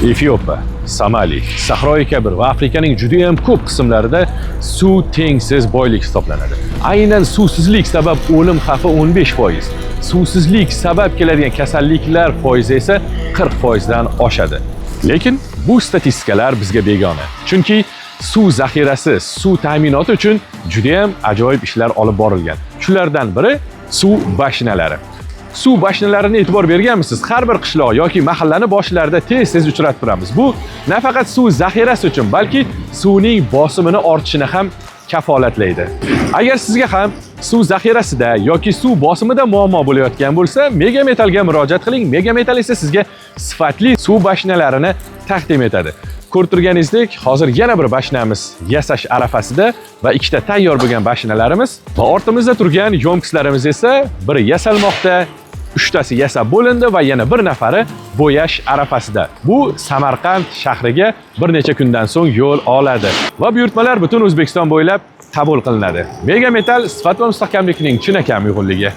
Efiopiya, Somali, Sahroi Kabir va Afrikaning juda ham ko'p qismlarida suv tengsiz boylik hisoblanadi. Aynan suvsizlik sabab o'lim xavfi 15%, suvsizlik sabab keladigan kasalliklar foizi esa 40% dan oshadi. Lekin bu statistikalar bizga begona. Chunki suv zaxirasi, suv ta'minoti uchun juda ham ajoyib ishlar olib borilgan. Shulardan biri suv bashnalari. Suv bashnalarini e'tibor berganmisiz? Har bir qishloq yoki mahallani boshlarida tez-tez uchratib turamiz. Bu nafaqat suv zaxirasi uchun, balki suvning bosimini ortishini ham kafolatlaydi. Agar sizga ham suv zaxirasida yoki suv bosimida muammo bo'layotgan bo'lsa, Mega Metalga murojaat qiling. Mega Metal esa sizga sifatli suv bashnalarini taqdim etadi. Ko'rib turganingizdek, hozir yana bir bashnamiz yasash arafasida va ikkita tayyor bo'lgan bashnalarimiz va ortimizda turgan yo'mkislarimiz esa biri yasalmoqda, uchtasi yasab bo'lindi va yana bir nafari bo'yash arafasida. Bu Samarqand shahriga bir necha kundan so'ng yo'l oladi va buyurtmalar butun O'zbekiston bo'ylab qabul qilinadi. Mega Metal sifat va mustahkamlikning chinakam uyg'unligi.